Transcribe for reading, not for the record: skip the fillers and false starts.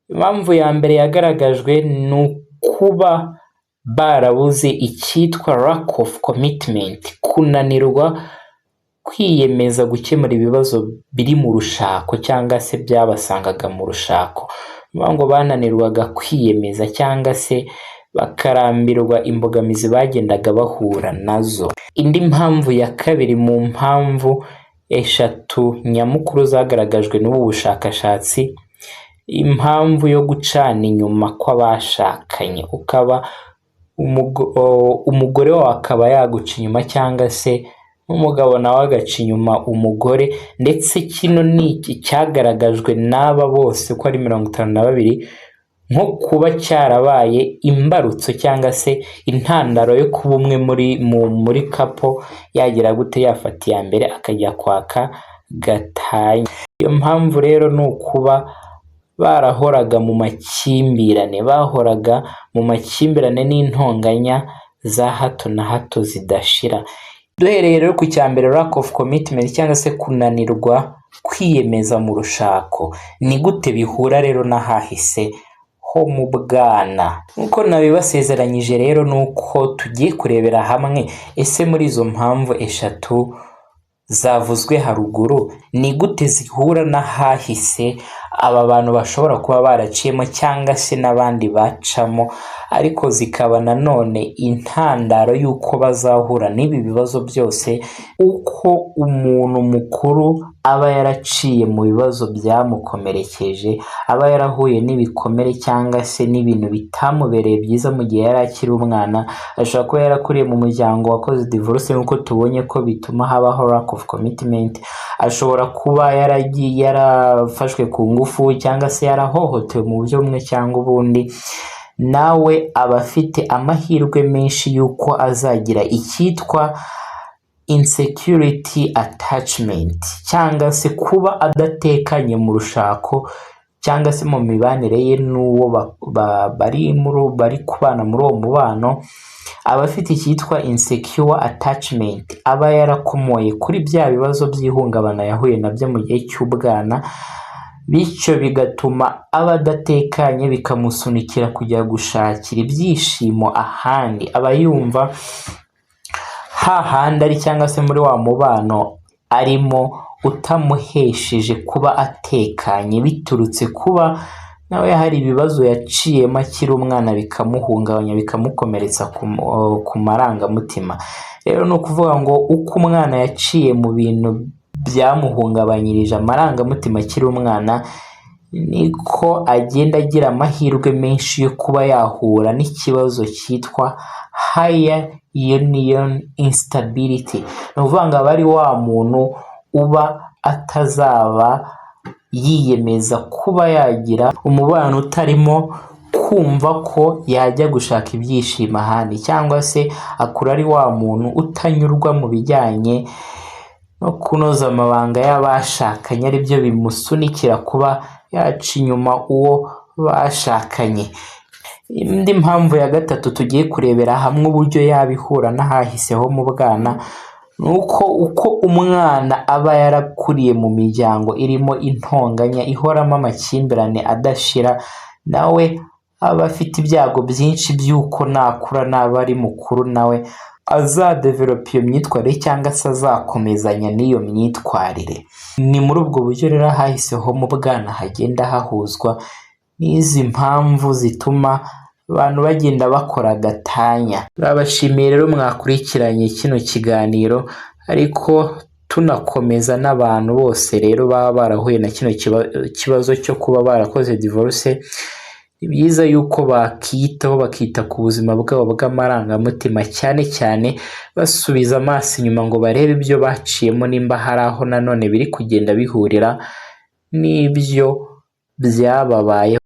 Impamvu ya mbere yagaragajwe ni ukuba barabuze icyitwa lack of commitment, kunanirwa kwiyemeza gukemura ibibazo biri mu rushako cyangwa se byabasangaga mu rushako. Ni ukuvuga ngo bananirwaga kwiyemeza cyangwa se bakarambirwa imbogamizi bagendaga bahura nazo. Indi mpamvu ya kabiri mu mpamvu eshatu nyamukuru zagaragajwe n'ubu bushakashatsi, impamvu yo gucana inyuma kw'abashakanye, ukaba umugore wawe akaba yaguca inyuma cyangwa se n'umugabo nawe agaca inyuma umugore. Ndetse kino ni cyagaragajwe n'aba bose uko ari 52 nko kuba cyarabaye imbarutso cyangwa se intandaro yo kuba umwe muri couple yagira gute, yafata iya mbere akajya kwaka gatanya. Iyo mpamvu rero ni ukuba barahoraga mu makimbirane, bahoraga mu makimbirane n'intonganya za hato na hato zidashira. Duhereye rero ku cya mbere, lack of commitment cyangwa se kunanirwa kwiyemeza mu rushako, ni gute bihura rero n'ahahise ho mu bwana? Nk'uko nabibasezeranyije rero, ni uko tugiye kurebera hamwe: ese muri izo mpamvu eshatu zavuzwe haruguru, ni gute zihura n'ahahise aba bantu bashobora kuba baraciyemo cyangwa se n'abandi bacamo, ariko zikaba nanone intandaro y'uko bazahura n'ibi bibazo byose? Uko umuntu mukuru aba yaraciye mu bibazo byamukomerekeje, aba yarahuye n'ibikomere cyangwa se n'ibintu bitamubereye byiza mu gihe yari akiri umwana, ashobora kuba yarakuriye mu muryango wakoze divorce, nk'uko tubonye ko bituma habaho lack of commitment, ashobora kuba yaragiye yarafashwe ku ngufu cyangwa se yarahohotewe mu buryo bumwe cyangwa ubundi, nawe aba afite amahirwe menshi y'uko azagira icyitwa insecurity attachment cyangwa se kuba adatekanye mu rushako cyangwa se mu mibanire ye n'uwo bari kubana muri uwo mubano. Aba afite icyitwa insecure attachment, aba yarakomoye kuri bya bibazo by'ihungabana yahuye nabyo mu gihe cy'ubwana, bityo bigatuma aba adatekanye, bikamusunikira kujya gushakira ibyishimo ahandi. Aba yumva hahandi ari cyangwa se muri wa mubano arimo utamuhesheje kuba atekanye, biturutse kuba nawe hari ibibazo yaciyemo akiri umwana, bikamuhungabanya, bikamukomeretsa ku marangamutima. Rero ni ukuvuga ngo uko umwana yaciye mu bintu byamuhungabanyirije amarangamutima akiri umwana, niko agenda agira amahirwe menshi yo kuba yahura n'ikibazo cyitwa higher union instability. Ni ukuvuga ngo aba ari wa muntu uba atazaba yiyemeza kuba yagira umubano utarimo kumva ko yajya gushaka ibyishimo ahandi, cyangwa se akura ari wa muntu utanyurwa mu bijyanye no kunoza amabanga y'abashakanye, aribyo bimusunikira kuba yaca inyuma uwo bashakanye. Indi mpamvu ya gatatu tugiye kurebera hamwe uburyo yaba ihura n'ahahise ho mu bwana, ni uko uko umwana aba yarakuriye mu miryango irimo intonganya, ihoramo amakimbirane adashira, nawe aba afite ibyago byinshi by'uko nakura, naba ari mukuru, nawe azadevelopa iyo myitwarire cyangwa se azakomezanya n'iyo myitwarire. Ni muri ubwo buryo rero ahahise ho mu bwana hagenda hahuzwa n'izi mpamvu zituma abantu bagenda bakora gatanya. Turabashimiye rero mwakurikiranye kino kiganiro, ariko tunakomeza n'abantu bose rero baba barahuye na kino kibazo cyo kuba barakoze divorce, ni byiza yuko bakiyitaho, bakita ku buzima bwabo bw'amarangamutima, cyane cyane basubiza amaso inyuma ngo barebe ibyo baciyemo, nimba hari aho nanone biri kugenda bihurira n'ibyo byababayeho.